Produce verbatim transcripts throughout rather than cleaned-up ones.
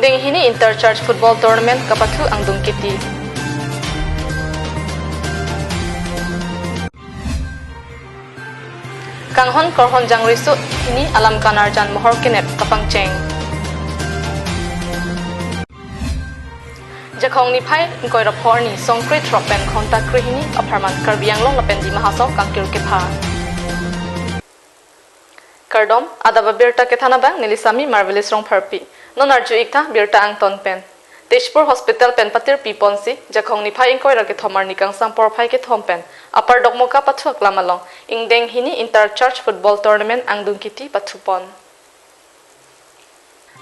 Deng hini Inter Church Football Tournament kapathu angdung kiti. Kanghon Korhon Jangreso hini alam kan arjan mohor kenep kapangcheng. Jakhong niphai ingkoi ra pho arni songkre throk pen ghonta krehini apharman Karbi Anglong lapen Dima Hasao kangkir kepha. Kardom, adap abirta kethan abang neli Sami Marvelous Rongpharpi. Non arju-ik tha birta angton pen. Tezpur Hospital pen patir piponsi, Jakhong niphai ingkoi ra kethom arni kangsam porphai kethom pen Upper Dokmoka pathu aklam along ingdeng hini Inter Church Football Tournament angdung kiti pathupon.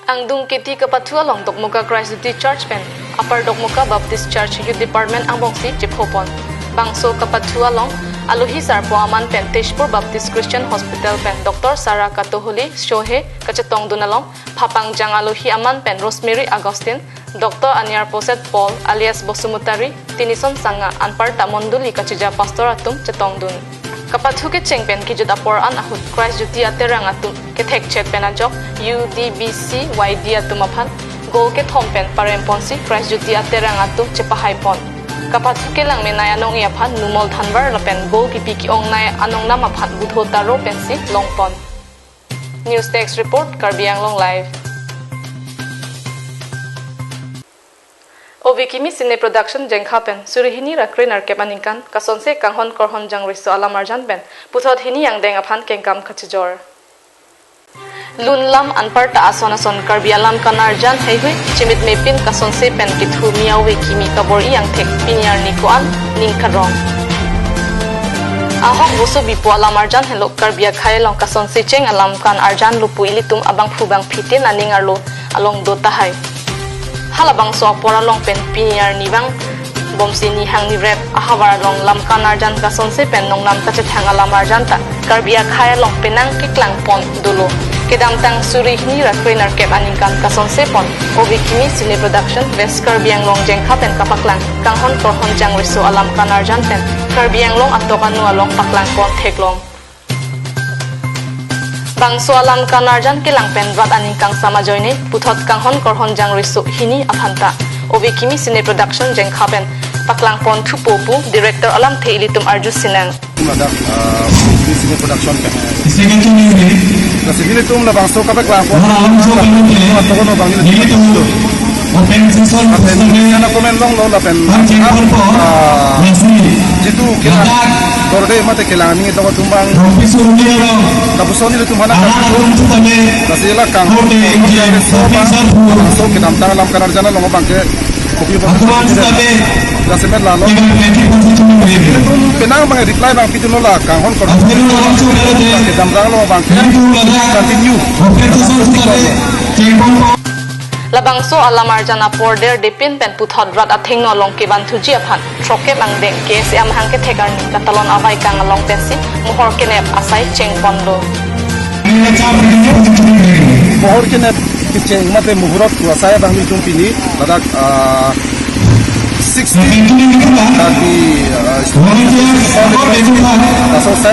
Angdung kiti kapathu along Dokmoka Christ Duty Church pen Upper Dokmoka Baptist Church Youth Department angbongsi chephopon. Bangso kapathu along alohi sarpo aman pen Tezpur Baptist Christian Hospital pen Doctor Sarah Katoholi Shohe kachetongdun along, phapangjang alohi aman pen Rosemary Augustine, Doctor Aniar Poset Paul alias Bosumutari, Tinison Sanga anparta mondoli kachija pastor atum chetongdun. Kapathu kecheng pen kejut apor an ahut Christ Duty aterang atum kethekchet pen ajok U D B C Y D atum aphan goal kethom pen paremponsi Christ Duty aterang atum chepahaipon. Kapathu kelang menei anong-e aphan Numol Thanvar lapen goal kipi ke-ongnei anong nam aphan Budho Taro pensi longpon. News Desk Report, Karbi Anglong Live. Ove Kimi Cine Production Jengkha pen suri hini ra krenerkep aningkan kasonse Kanghon Korhon Jangreso alam arjan pen puthot hini angdeng aphan kengkam kachijor. Lun lam anparta ason ason Karbi alam kan arjan heihui chimit mepin kasonse pen kethu mi Ove Kimi kabor-i angthek pini arni ko-an ning karong. Ahok boso bipo alam arjan helo Karbi akhei along kasonse cheng alam kan arjan lo pu ilitum abangphu bangphi tin aning arlo along do tahai. Halabangso apor along pen pini arni vang bomsi nihang nirep ahavar along lam kan arjan kasonse pen nongnam kachethang alam arjan ta Karbi akhei along penang keklangpon dolo. Kedamtang suri hini ra krenerkep aningkan kasonse pon Ove Kimi Cine Production West Karbi Anglong Jengkha pen kapaklang Kanghon Korhon Jangreso alam kan arjan pen Karbi Anglong atok anu along paklangpon theklong. Bangso alam kan arjan kelang pen rat aning kangsam ajoine puthot Kanghon Korhon Jangreso hini aphanta Ove Kimi Cine Production Jengkha pen paklangpon thupo pu director alamthe ilitum arju sinang. Ladak, ah, Ove Kimi Cine Production pen. Second to me. Lasi ilitum labangso kapaklangpon. Hala alam so pen ke. Atok anu abang ilitum. Ilitum. Open session. Lapen sana komen longlo lapen, ah, jitu kelang, korde mate kelang aning tok atum abang lapuson ilitum aphan. Lasi la Kanghon Korhon Jangreso abang so kedamtang alam kan arjan along abang ke kopi abang. Jasemet lalo. Ilitum penang abang reply abang pidunlo la Kanghon Korhon kedamtang along abang ke continue. Labangso alam arjan apor der depin pen puthot rat athengno along kevanthuji aphan throkkep angdeng K S A amahang kethek arni katalon avaikang along pensi mohor kenep asai chengponlo. Mohor kenep kecheng mate muhurot pu asai abang ilitum pini ladak, ah, six thirty, ah, laso asai.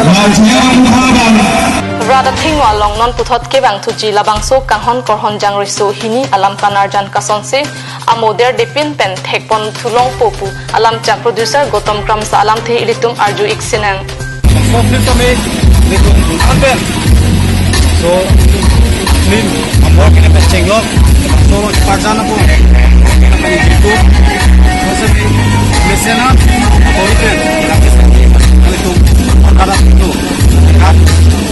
Rat athengno along non puthot kevangthuji labangso Kanghon Korhon Jangreso hini alam kan arjan kasonse amo der depin pen thekpon thulongpo pu alamchak producer Gautam Kramsa alamthe ilitum arju-ik sinang. So, film kami, ilitum anpen. So, film, amor kene pen chenglok, so, parjan ako, kami gitu. So, sa di, mesen na, ako rin, kami sa di, kami tu, kada tu, kan,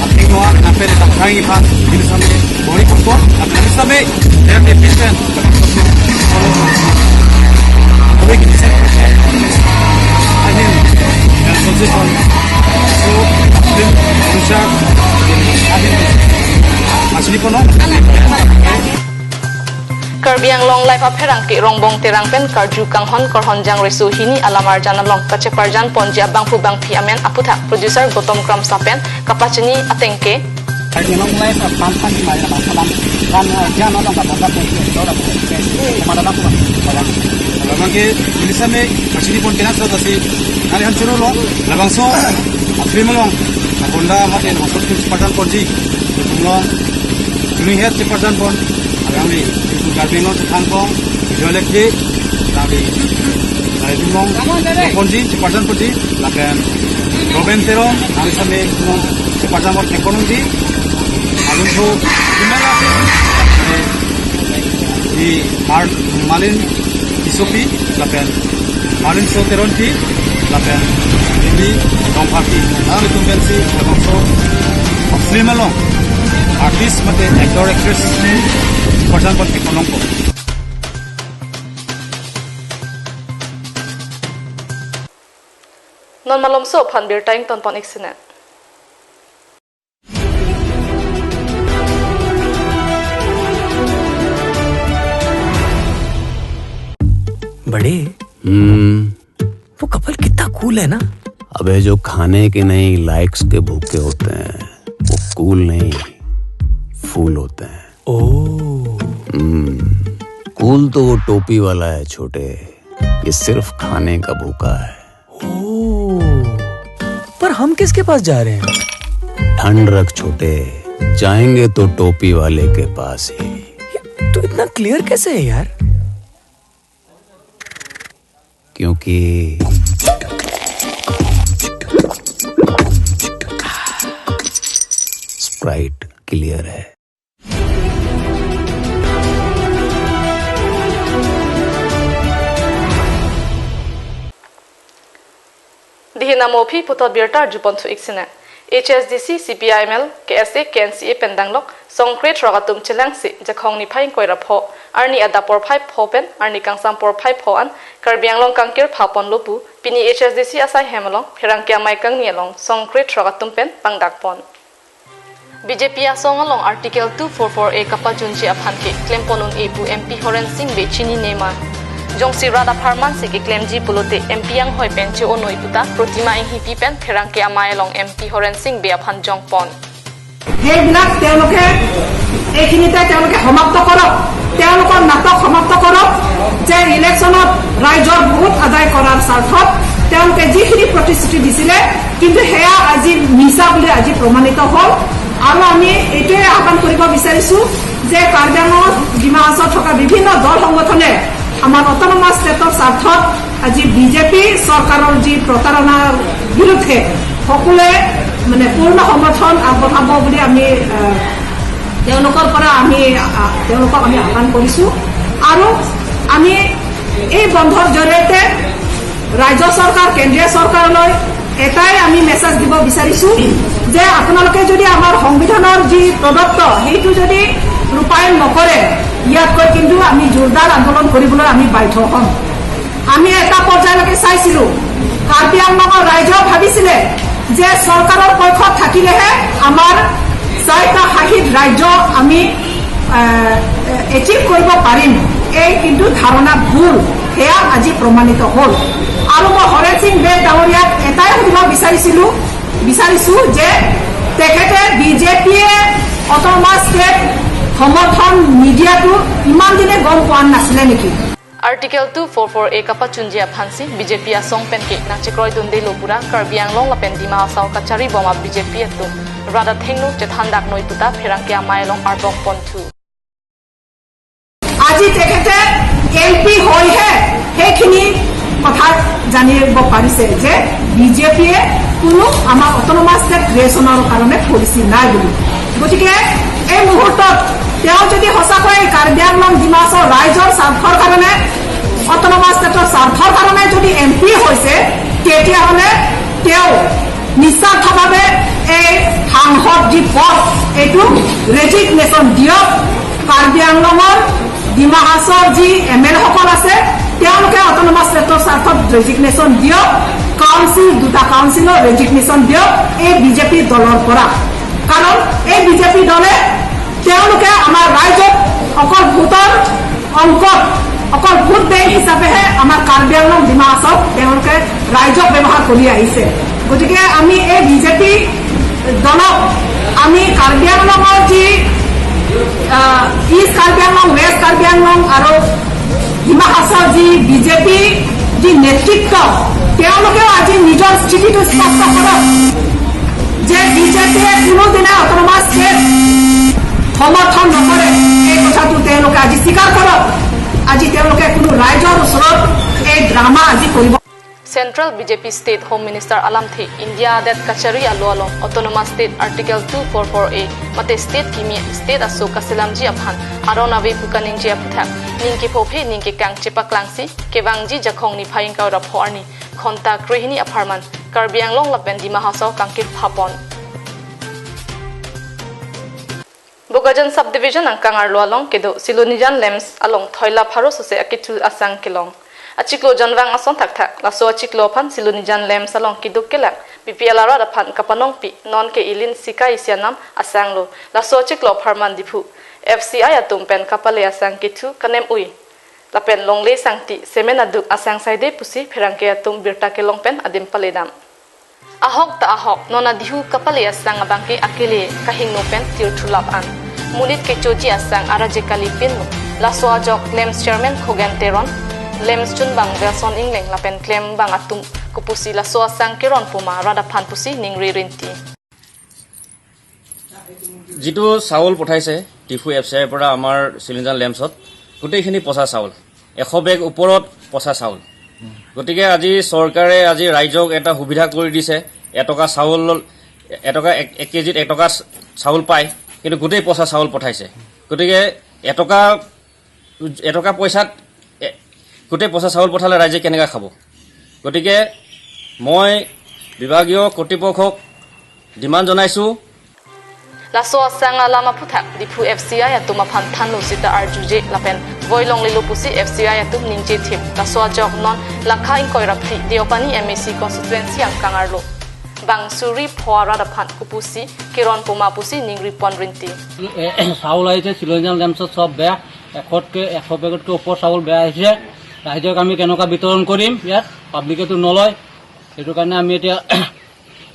ating doa, nape, tak kain pa, ini sa di, Bori Koko, at least kami, thirty percent. I mean, and so this one. So, this, this are, I mean, actually, for now. Karbi Anglong Live apherangke Rongbong Terang pen karju Kanghon Korhon Jangreso hini alam arjan along kacheparjan ponji abangphu bangphi amen aputhak producer Gautam Kramsa pen kapachini ateng ke. Karbi Anglong Live aphan pan di mari na bangsa bang kan, eh, jan along ka bangsa pun ke, jor pun ke, kemana bang pun, bang. Kalau bang ke, ini sama, masih di pun kena sudah si, hari han churu lo, labangso, apri malong, aponda mate, labangso tu sepadan pon di, tu malong, ini het sepadan pon, Alangli, Karbi Anglong Chethan Phong, Joy Lekhi, alangli, alangli Tumong, Ponji, Cheparjan Ponji, lapen Robin Teron, alangli same Tumong, Cheparjan Mor Thekonungji, alangli, Jimela, eh, di Mar-, Malin Tissopi, lapen Marlin Teronpi, lapen Bibi Rongpharpi. Nanglitum pensi labangso film along artist mate actor actress person pon thekonlongpo. Non malomso aphan birta ingtonpon-ik sinang. बड़े, हम्म। वो कपल कितना कूल है ना? अबे, जो खाने के नहीं, लाइक्स के भूखे होते हैं, वो कूल नहीं, फूल होते हैं। ओ। हम्म। कूल तो वो टोपी वाला है, छोटे। ये सिर्फ खाने का भूखा है। ओ, पर हम किसके पास जा रहे हैं? ठंड रख छोटे, जाएंगे तो टोपी वाले के पास ही। ये तू इतना क्लियर कैसे है यार? क्योंकि स्प्राइट क्लियर है। Dihin amo aphi puthot birta arjupon thu-ik sinang. H S D C, C P I M L, K S A, K N C A pen danglok songkre throk atum chelangsi Jakhong niphai ingkoi ra pho, arni adap porphai pho pen arni kangsam porphai pho an Karbi Anglong kangkir phapon lo pu pini H S D C asai hem along pherangke amei kangni along songkre throk atum pen pangdakpon. B J P asong along Article two four four A kapachunji aphan ke klempon un-e pu M P Horen Sing Bey chinine ma. Jongsi rat apharman si keklemji pulote M P anghoi pen che-onoi puta Protima Enghipi pen pherangke amei along M P Horen Sing Bey aphan jongpon. সেইবিলাক তেওঁলোকে এইখিনিতে তেওঁলোকে সমাপ্ত কৰক, তেওঁলোকৰ নাটক সমাপ্ত কৰক যে ইলেকশ্যনত ৰাইজৰ ভোট আদায় কৰাৰ স্বাৰ্থত তেওঁলোকে যিখিনি প্ৰতিশ্ৰুতি দিছিলে, কিন্তু সেয়া আজি মিছা বুলি আজি প্ৰমাণিত হ'ল। আৰু আমি এইটোৱে আহ্বান কৰিব বিচাৰিছো যে কাৰ্বি আংলঙত, ডিমা হাছাওত থকা বিভিন্ন দল সংগঠনে আমাৰ অট'নমাছ ষ্টেটৰ স্বাৰ্থত আজি বিজেপি চৰকাৰৰ যি প্ৰতাৰণাৰ বিৰুদ্ধে সকলোৱে মানে পূৰ্ণ সমৰ্থন আগবঢ়াব বুলি আমি, আহ, তেওঁলোকৰ পৰা আমি, আহ, তেওঁলোকক আমি আহ্বান কৰিছো। আৰু আমি এই বন্ধৰ জৰিয়তে ৰাজ্য চৰকাৰ, কেন্দ্ৰীয় চৰকাৰলৈ এটাই আমি মেছেজ দিব বিচাৰিছো যে আপোনালোকে যদি আমাৰ সংবিধানৰ যি প্ৰদত্ত সেইটো যদি ৰূপায়ণ নকৰে, ইয়াতকৈ কিন্তু আমি জোৰদাৰ আন্দোলন কৰিবলৈ আমি বাধ্য হ'ম। আমি এটা পৰ্যায়লৈকে চাইছিলো, কাৰ্বি আংলঙৰ ৰাইজেও ভাবিছিলে যে চৰকাৰৰ পক্ষত থাকিলেহে আমাৰ চাৰিটা শাসিত ৰাজ্য আমি, আহ, এচিভ কৰিব পাৰিম। এই কিন্তু ধাৰণা ভুল, সেয়া আজি প্ৰমাণিত হ'ল। আৰু মই হৰেণ সিং বেদ ডাঙৰীয়াক এটাই সুধিব বিচাৰিছিলো, বিচাৰিছো যে তেখেতে বিজেপিয়ে অট'নমাছ ষ্টেট সমৰ্থন নিদিয়াটো ইমান দিনে গম পোৱা নাছিলে নেকি? Article two four four A kapachunji aphansi B J P asong pen ke nangchekroidunde lo pura Karbi Anglong lapen Dima Hasao kachari bom a B J P atum rat athengno chethan daknoi puta pherangke amei along arbok ponthu. আজি তেখেতে M P হৈহে সেইখিনি কথা জানিব পাৰিছে যে বিজেপিয়ে কোনো আমাৰ অট'নমাছ ষ্টেট ক্ৰিয়েশ্যনৰ কাৰণে পলিচি নাই বুলি। গতিকে এই মুহূৰ্তত তেওঁ যদি সঁচাকৈ কাৰ্বি আংলং ডিমা হাছাও ৰাইজৰ স্বাৰ্থৰ কাৰণে, অট'নমাছ ষ্টেটৰ স্বাৰ্থৰ কাৰণে যদি এম পি হৈছে, তেতিয়াহ'লে তেওঁ নিস্বাৰ্থভাৱে এই সাংসদ যি পদ, এইটো ৰেজিগনেশ্যন দিয়ক। কাৰ্বি আংলঙৰ, ডিমা হাছাওৰ যি এম এল এ সকল আছে, তেওঁলোকে অট'নমাছ ষ্টেটৰ স্বাৰ্থত ৰেজিগনেশ্যন দিয়ক, কাউন্সিল, দুটা কাউন্সিলৰ ৰেজিগনেশ্যন দিয়ক এই বিজেপি দলৰ পৰা। কাৰণ এই বিজেপি দলে তেওঁলোকে আমাৰ ৰাইজক অকল ভোটৰ অংকত, অকল ভোট বেংক হিচাপেহে আমাৰ কাৰ্বি আংলং ডিমা হাছাওক তেওঁলোকে ৰাইজক ব্যৱহাৰ কৰি আহিছে। গতিকে আমি এই বিজেপি দলক আমি কাৰ্বি আংলঙৰ যি, আহ, ইষ্ট কাৰ্বি আংলং, ৱেষ্ট কাৰ্বি আংলং আৰু ডিমা হাছাওৰ যি বিজেপি যি নেতৃত্ব, তেওঁলোকেও আজি নিজৰ স্থিতিটো স্পষ্ট কৰক যে বিজেপিয়ে কোনোদিনা অট'নমাছ ষ্টেট সমৰ্থন নকৰে, এই কথাটো তেওঁলোকে আজি স্বীকাৰ কৰক, আজি তেওঁলোকে কোনো ৰাইজৰ ওচৰত এই ড্ৰামা আজি কৰিব। Central BJP state home minister আলামথে ইণ্ডিয়া আদাত কাছাৰী আলো আলম autonomous state article two four four A mate state kimi state aso kaselamji aphan aron ave pu kaningje aphuthak ning kephophe ning kekang chepaklangsi kevangji Jakhong niphai ingkoi ra pho arni ghonta krehini apharman Karbi Anglong lapen Dima Hasao kangkir phapon. Bokajan Subdivision angkang arlo along kedo Silonijan LAMPS along thoila pharo sose akethu asang kelong. Achiklo janvang ason thakthak, laso achiklo aphan Silonijan LAMPS along keduk kelak B P L arat aphan kapanongpi non ke ilin sika isianam asanglo. Laso achiklo apharman Diphu F C I atum pen kapale asang kethu kanem ui lapen longle sangti semen aduk asang saide pusi pherangke atum birta kelong pen adim paledam. Ahok ta ahok, non adihu kapale asang abangke akele kahingno pen tirthulap an. Monit kechoji asang araje kalipinlo. Laso ajok LAMPS chairman Khogen Teron, LAMPS chunbang Welson Ingleng lapen klembang atum kopusi laso asang keron puma rat aphan pusi ningri rinti. যিটো চাউল পঠাইছে Diphu F C আইৰ পৰা আমাৰ চিলিঞ্জাৰ লেম্পছত, গোটেইখিনি পচা চাউল, এশ বেগ ওপৰত পচা চাউল। গতিকে আজি চৰকাৰে আজি ৰাইজক এটা সুবিধা কৰি দিছে, এটকা চাউল, এটকা এক, এক কেজিত এটকা চাউল পায়, কিন্তু গোটেই পচা চাউল পঠাইছে। গতিকে এটকা, এটকা পইচাত এ, গোটেই পচা চাউল পঠালে ৰাইজে কেনেকৈ খাব? গতিকে মই বিভাগীয় কৰ্তৃপক্ষক ডিমাণ্ড জনাইছোঁ। Laso asang alam aphuthak Diphu F C I atum aphan thanlo sita arjuje lapen voi longlelo pusi F C I atum ningje thip. Laso ajok non lakha ingkoi ra phli Deopani M A C constituency angkang arlo bang suri pho arat aphan kopusi keron puma pusi ningri pon rinti. এ, চাউল আহিছে, চিলনীজান লেম্পছত সব বেয়া, এশতকৈ, এশ বেগতকৈ ওপৰ চাউল বেয়া আহিছে। ৰাইজক আমি কেনেকুৱা বিতৰণ কৰিম, ইয়াত পাব্লিকেতো নলয়, সেইটো কাৰণে আমি এতিয়া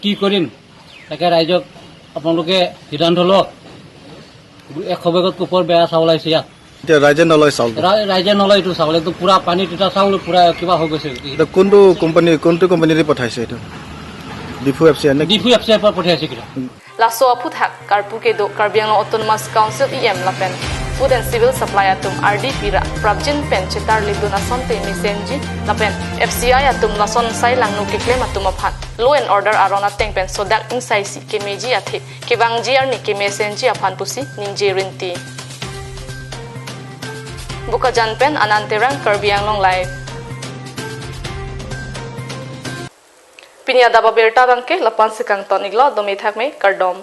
কি কৰিম, তাকে ৰাইজক আপোনালোকে সিদ্ধান্ত লওক। এশ বেগতকৈ ওপৰ বেয়া চাউল আহিছে ইয়াত। এতিয়া ৰাইজে নলয় চাউল? ৰা-, ৰাইজে নলয় এইটো চাউল, একদম পুৰা পানী তিতা চাউল, পুৰা কিবা হৈ গৈছে। এতিয়া কোনটো কোম্পানী, কোনটো কোম্পানীৰে পঠাইছে এইটো? ডিফু এফ চি আই নে? ডিফু এফ চি আইৰ পৰা পঠাইছে কিবা। Laso aphuthak karpu kedo Karbi Anglong Autonomous Council E M lapen Food and Civil Supply atum R D P ra prapjin pen chetar lidun asonte mesenji lapen F C I atum lason sai langno keklem atum aphan law and order aron ateng pen sodak ingsaisi kemeji athe kevangji arni kemesenji aphan pusi ningje rinti. Bokajan pen Anand Terang, Karbi Anglong Live. Pini adap abirta abangke lapu-an si kangton iklo, dome thakme, kardom.